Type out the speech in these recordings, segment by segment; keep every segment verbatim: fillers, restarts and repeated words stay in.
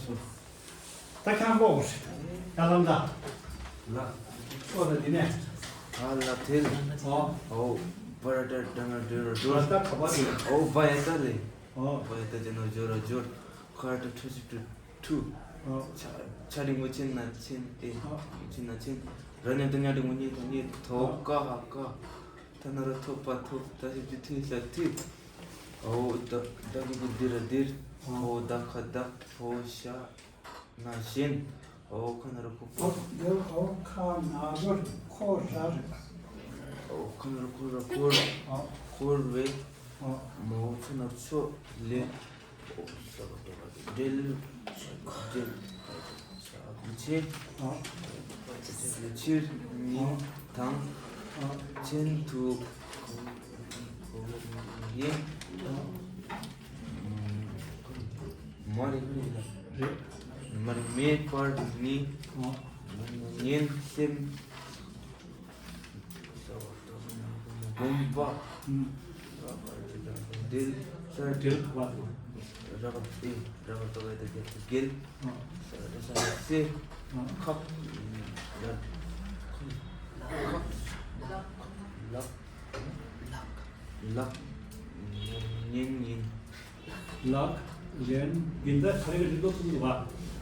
ད་ཁྱང་པོ་ཡ་ལམ་ད། ལ། ཨོ་ད་འདི་ནས། ཨ་ལ་དེ་ལ། ཨོ། ཨོ། བ་ར་ཏ་དྲ་ན་དྲ་རོ་དྲོ། ད་ག་པ་དེ། ཨོ་བ་ཡ་ཏ་ལེ། ཨོ། བ་ཡ་ཏ་ཇ་ན་ཇོ་ར་ཇོར། ཁ་ར་ཏ་ཁྲ་ཞབས་ཀྱུ་ཁྲུ། ཨོ། ཆ་ཆ་འགྲེང་བུ་ཆེ་ན་ཆེན་ཨེ། ཨོ། ཆེ་ན་ཆེན། ར་ཉ་ཏ་ཉ་འགྲེང་བུ་ཉེ་ཐ་ཉེ་ཐོ། ཀ་ཧ་ཀ། ཐ་ན་རོ་ཐོ་པ་ཐོ། ད་ཞབས་ཀྱུ་ཐི་ཤ་ཐི། ཨོ་ད་ད་གི་གུ་དི་ར་དིར། ཨོ་ད་ཁ་ད། ཨོ་ཤ་ན་ཞེན། ཨོ་ཁ་ན་རོ་ཁོ་ཁོ། ཨོ་ཁ་ན་རོ་ཁོ་ར། ཨོ་ཁ་ན་རོ་ཁོ་ར་ཁོར། ཨོ་ཁོར་བའི། ཨོ་མོ་ཚོ་ན་ཚོ་ལེ། ཨོ་ས་བ་ཏོ་བ་དི་འབྲེལ། འབྲེལ། ཆེ། ཨོ་ཕྱིར་ཉིན་དང་། ཨོ་ཆེན་དུ་ཡིན། ཨོ་མ་རེད་མ་རེད་ལ། རེད། མ་རེད་མེད་པར་ནི། ཨོ་ཉན་སེམས། དགོན་པ། ཨུམ། དིལ། དིལ་བ། ར་བ་ཏི། ར་བ་ཏོ་བ་ཏི་དིལ། ཨ། ས་ར་ས་སེ། ཨ། ཁ། ལ། ལ། ལ། ཉན་ཉན། ལག་ལེན། འདི་འདྲ་ག་རེ་ག་རེ་འདུག་གསུངས་འདུག་བ།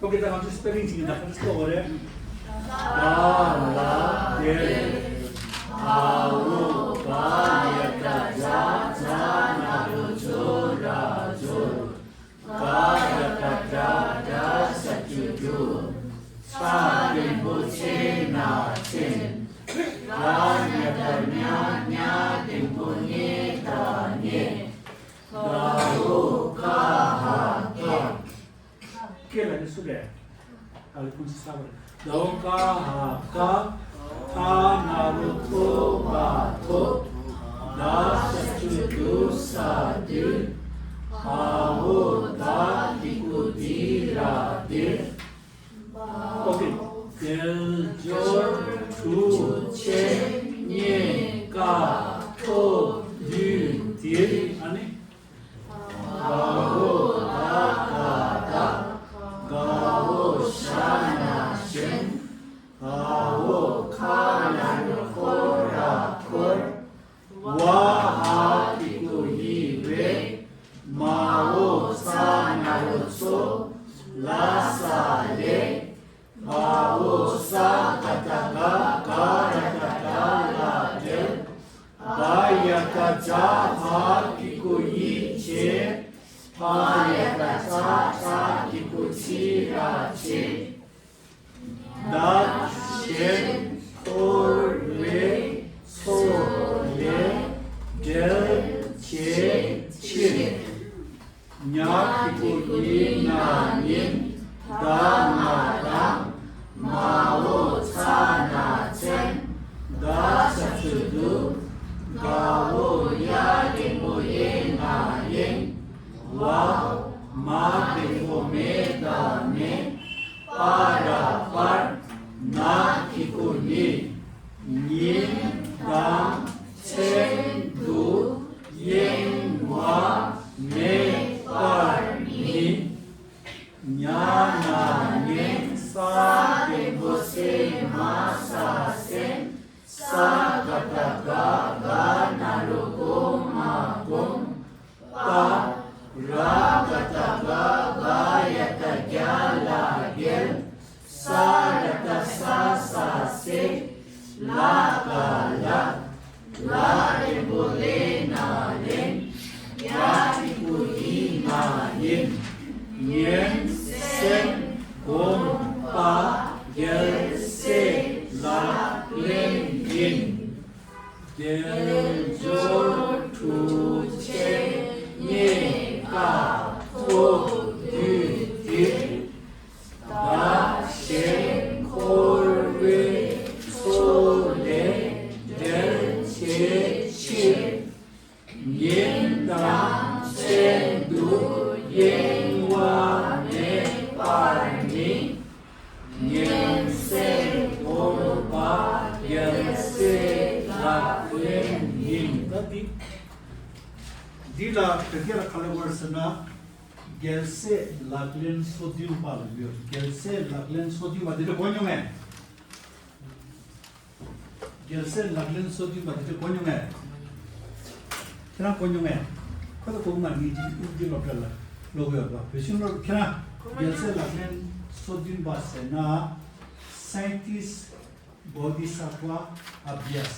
ཨོ་ཁེ། ད་ང་ཚོ་སི་པེ་ལིང་ཅིག་ཡིན་ད། ག་རེ་གསུངས་འདུག་རེད། ད་ལ་དེར། ཨ་འོ་ག་ཡ་ད་ཇ་ཛ་ན་རོ་ཇོ་ར་ཇོར། ག་ཡ་ད་གྲ་དྲ་ཞབས་ཀྱུ་གྲུ། ཆ་འགྲེང་བུ་ཆེ་ན་ཆེན། ར་ཉ་ད་ཉ་ཉ་འགྲེང་བུ་ཉེ་ད་ཉེ། ད་འོ་ཀ་ཧ་ཀ། སྐད་ལ་ནི་སུ་རེད། ཨ་ལི་ཀུན་ས་བར། ད་འོ་ཀ་ཧ་ཀ། ཐ་ན་རོ་ཐོ་བ་ཐོ། ད་ཞབས་ཀྱུ་དུ་ས་དུ། ཨ་འོ་ད་གི་གུ་དི་ར་དིར། ཨོ་ཁེ། དལ་འབྱོར་གྲུ་ཆེན་རྙེད་དཀའ་ཐོབ་དུས་འདིར། ཨ་ནི། ག་འོ་ད་ག་ད། ག་འོ་ཞ་ན་ཞེན། ག་འོ་ཁ་ན་རོ་ཁོ་ར་ཁོར། བ་ཧ་གི་གུ་ཡི་བའི། མ་འོ་ཚ་ན་རོ་ཚོ། ལ་ས་ལེ། བ་འོ་ས་ག་ད་ག་ག་ར་ད་གྲ་ལ་འབྲེལ། བ་ཡ་ད་བྱ་བ་གི་གུ་ཡི་བྱེད། བ་ཡ་ད་ཚ་ཚ་གི་གུ་ཚི་ར་བྱེད། བདག་གཞན་འཁོར་བའི་མཚོ་ལས་བསྒྲལ་བྱའི་ཕྱིར། ཉ་གི་གུ་ཉི་ན་ཉིན། ད་ན་དང་། མ་འོ་ཚ་ན་མཚན། ད་ཞབས་ཀྱུ་དུ། ག་འོ་ཡ་འགྲེང་བུ་ཡེ་ན་ཡེང་། བ་མ་འགྲེང་བུ་མེ་ད་མེ། པ་ར་པར། ན་གི་གུ་ནི། ཉིན་དང་མཚན་དུ་གཡེང་བ་མེད་པར་ནི། ཉ་ན་ཉན། ས་འགྲེང་བུ་སེ་མ་ས་སེན། ས་ག་ད་ག་ག་ན་རོ་གོ་མ་སྒོམ། པ། ར་ག་ད་ག་ག་ཡ་ད་རྒྱ་ལ་རྒྱལ། ས་ར་ད་ས་ས་སེ། ལ་ག་ལགས། ལ་འགྲེང་བུ་ལེ་ན་ལེན། ཡ་གི་གུ་ཡི་ན་ཡིན། ཉན་སེམས་སྒོམ་པ་རྒྱལ་སྲས་ལག་ལེན་ཡིན། དལ་འབྱོར་གྲུ་ཆེན་རྙེད་དཀའ་ཐོབ་དུས་འདིར། བདག་གཞན་འཁོར་བའི་མཚོ་ལས་བསྒྲལ་བྱའི་ཕྱིར། ཉིན་དང་མཚན་དུ་གཡེང་བ་མེད་པར་ནི། ཉན་སེམས་སྒོམ་པ་རྒྱལ་སྲས་ལག་ལེན་ཡིན། ད་འདི། འདི་ལ་བོད་སྐད་ལ་ག་རེ་ཟེར་ན། རྒྱལ་སྲས་ལག་ལེན་སོ་བདུན་པ་ལ་ཡོད། རྒྱལ་སྲས་ལག་ལེན་སོ་བདུན་པ་དེ་འདྲ་གོ་མྱོང་ངས། རྒྱལ་སྲས་ལག་ལེན་སོ་བདུན་པ་དེ་འདྲ་གོ་མྱོང་ངས། ཁྱེད་རང་གོ་མྱོང་ངས། ཁོ་ད་གོ་མ་ངེས་ཀྱི་དབུ་འབྱེད་སློབ་གྲྭ་ལ་སློབ་ཡོད་པ། བོད་གཞུང་སློབ་ཁྱེད་རང་རྒྱལ་སྲས་ལག་ལེན་སོ་བདུན་པ་ཟེར་ན། Sanctis Bodhisattva Abhyas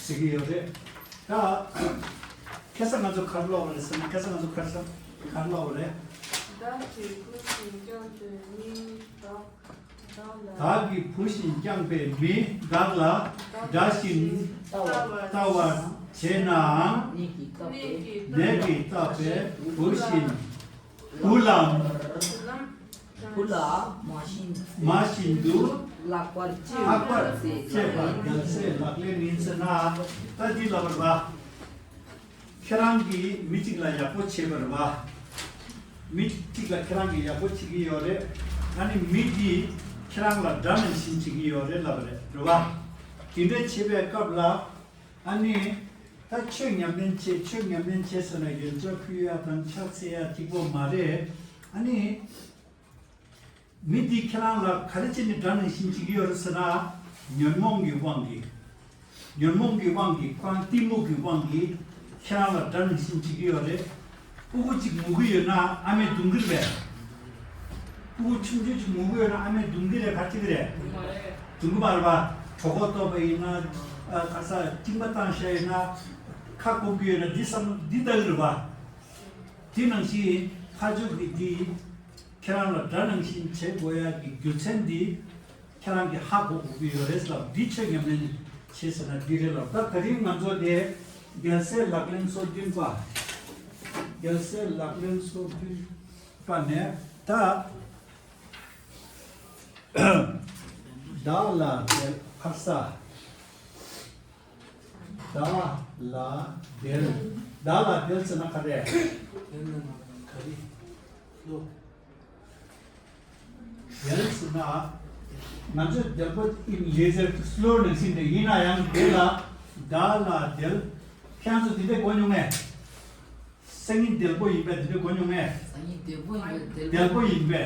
ཟེར་གྱི་ཡོད་རེད། ད་ཁ་སང་ང་ཚོ་ག་རེ་ཀློག་པ་རེད་ཟེར་ན། ཁ་སང་ང་ཚོ་ག་རེ་ཀློག་ག་རེ་ཀློག་པ་རེད། བདག་གིས་བུ་བཞིན་བསྐྱངས་པའི་མི་བདག་བདག་ལ། བདག་གིས་བུ་བཞིན་བསྐྱངས་པའི་མི་བདག་ལ། དགྲ་བཞིན་ལྟ་བར་བྱེད་ནའང་། ནད་ཀྱིས་བཏབ་པའི་ནད་ཀྱིས་བཏབ་པའི་བུ་བཞིན། བུ་ལ། བུ་ལ་མ་བཞིན། མ་བཞིན་དུ། ལྷག་པར་སྤྱད་ལྷག་པར་སྤྱད་པ་རྒྱལ་སྲས་ལག་ལེན་ཡིན་ཟེར་ན། ད་འདི་ལབ་པ་རེད་པ། ཁྱེད་རང་གིས་མི་གཅིག་ལ་ཡག་པོ་བྱས་པ་རེད་པ། མི་གཅིག་ལ་ཁྱེད་རང་གིས་ཡག་པོ་བྱེད་ཀྱི་ཡོད་རེད། ཨ་ནི་མི་འདིས་ཁྱེད་རང་ལ་དགྲ་ནང་བཞིན་བྱེད་ཀྱི་ཡོད་རེད་ལབ་པ་རེད། རེད་པ། དེ་འདྲ་བྱེད་པའི་སྐབས་ལ། ཨ་ནི། ད་ཆོས་ཉམས་ལེན་བྱེད། ཆོས་ཉམས་ལེན་བྱེད་ཟེར་ན་ཡོན་ཆབ་ཕུལ་ཡ་དང་ཕྱག་འཚལ་ཡ་གཅིག་པོ་མ་རེད། ཨ་ནི། མི་འདིས་ཁྱེད་རང་ལ་ག་རེ་བྱས་ནས་དགྲ་ནང་བཞིན་བྱེད་ཀྱི་ཡོད་རེད་ཟེར་ན། ཉོན་མོངས་ཀྱི་དབང་གིས། ཉོན་མོངས་ཀྱི་དབང་གིས་ཁོ་རང་གཏི་མུག་གི་དབང་གིས་ཁྱེད་རང་ལ་དགྲ་ནང་བཞིན་བྱེད་ཀྱི་ཡོད་རེད། ཕྲུ་གུ་གཅིག་ངུ་གི་ཡོད་ན་ཨ་མས་རྡུང་གི་རེད་པས། ཕྲུ་གུ་ཆུང་ཆུང་གཅིག་ངུ་གི་ཡོད་ན་ཨ་མས་རྡུང་གི་རེད། ག་རེ་བྱེད་ཀྱི་རེད། རྡུང་གི་མ་རེད་པ། གྲོད་ཁོག་ལྟོགས་པ་ཡིན་ན། ཨ་ག་ས་རྐྱང་པ་བཏང་བཞག་ཡོད་ན། ཁ་སྐོམ་གི་ཡོད་ན་འདི་བསམ་བློ་འདི་ལྟ་གི་རེད་པ། དེ་ནང་བཞིན་ཁ་ཕྱོགས་ཀྱི་འདི། ཁྱེད་རང་ལ་དགྲ་ནང་བཞིན་བྱེད་དགོས་ཡག་གི་རྒྱུ་མཚན་འདི་ཁྱེད་རང་གིས་ཧ་གོ་དགོས་ཀྱི་ཡོད་རེད་ལབ། འདི་ཆོས་ཉམས་ལེན་བྱེད་ཟེར་ན་འདི་རེད་ལབ། ད་དེ་རིང་ང་ཚོ་དེ་རྒྱལ་སྲས་ལག་ལེན་སོ་བདུན་པ། རྒྱལ་སྲས་ལག་ལེན་སོ་བདུན་པ་ནས་ད། བདག་ལ་དེ་ཕར་ས། བདག་ལ་དེར། བདག་ལ་དེར་ཟེར་ན་ག་རེ། དེར་ཟེར་ན་ག་རེ། སློབ། དེར་ཟེར་ན། ང་ཚོས་དལ་པོ་ཨིན་ལེ་ཟེར་སློབ་ནང་བཞིན་དེ་ཡིན་ན་ཡང་དེ་ལ། བདག་ལ་དེར། ཁྱེད་ཚོ་དེ་འདྲ་གོ་མྱོང་ངས། སང་ཉིན་དལ་པོ་ཡིན་པས་དེ་འདྲ་གོ་མྱོང་ངས། སང་ཉིན་དལ་པོ་ཡིན་པས་དལ་པོ་ཡིན་པས།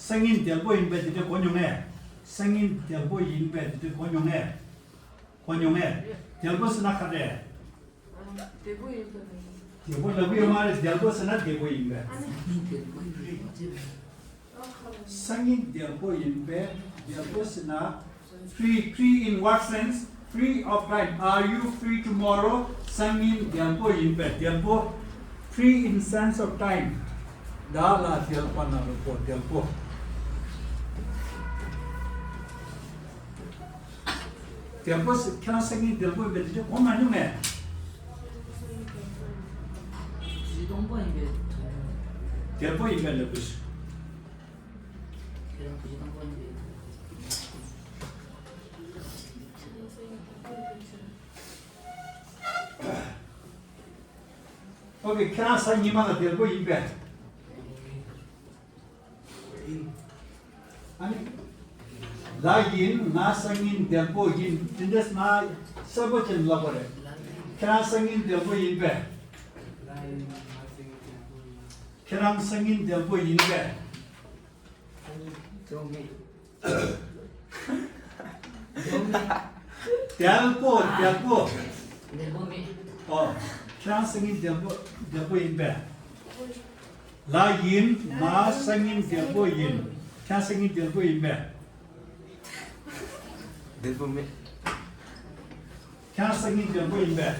སང་ཉིན་དལ་པོ་ཡིན་པས་དེ་འདྲ་གོ་མྱོང་ངས། སང་ཉིན་དལ་པོ་ཡིན་པས་དེ་འདྲ་གོ་མྱོང་ངས། གོ་མྱོང་ངས། དལ་པོ་ཟེར་ན་ག་རེ། བདེ་པོ་ཡིན་པ་རེད། བདེ་པོ་ལབ་ཀྱི་ཡོད་མ་རེད། བདེ་པོ་ཟེར་ན་བདེ་པོ་ཡིན་པས། ཨ་ནི། སང་ཉིན་བདེ་པོ་ཡིན་པས། བདེ་པོ་ཟེར་ན། Free, free in what sense? Free of time. Are you free tomorrow? སང་ཉིན་བདེ་པོ་ཡིན་པས། བདེ་པོ། Free in sense of time. བདག་ལ་དལ་པ་ན་རོ་པོ་བདེ་པོ། བདེ་པོ་ཟེར། ཁྱེད་རང་སང་ཉིན་བདེ་པོ་ཡིན་པས་དེ་འདྲ་གོ་མ་མྱོང་ངས། བདེ་པོ་ཡིན་པས་བདེ་པོ་ཟེར། ཁྱེད་རང་བདེ་པོ་ཡིན་པས། ཨོ་ཁེ། ཁྱེད་རང་སང་ཉིན་མ་ལ་བདེ་པོ་ཡིན་པས། ཡིན། ཨ་ནི། ལགས་ཡིན། ང་སང་ཉིན་བདེ་པོ་ཡིན། དེ་འདྲས་མ་གསལ་པོ་ཅན་ལབ་པ་རེད། ཁྱེད་རང་སང་ཉིན་བདེ་པོ་ཡིན་པས། ཁྱེད་རང་སང་ཉིན་བདེ་པོ་ཡིན་པས། བདེ་པོ་མེད། བདེ་པོ། བདེ་པོ། བདེ་པོ་མེད། ཨོ། ཁྱེད་རང་སང་ཉིན་བདེ་པོ། བདེ་པོ་ཡིན་པས། ལགས་ཡིན། ང་སང་ཉིན་བདེ་པོ་ཡིན། ཁྱེད་རང་སང་ཉིན་བདེ་པོ་ཡིན་པས། བདེ་པོ་མེད། ཁྱེད་རང་སང་ཉིན་བདེ་པོ་ཡིན་པས།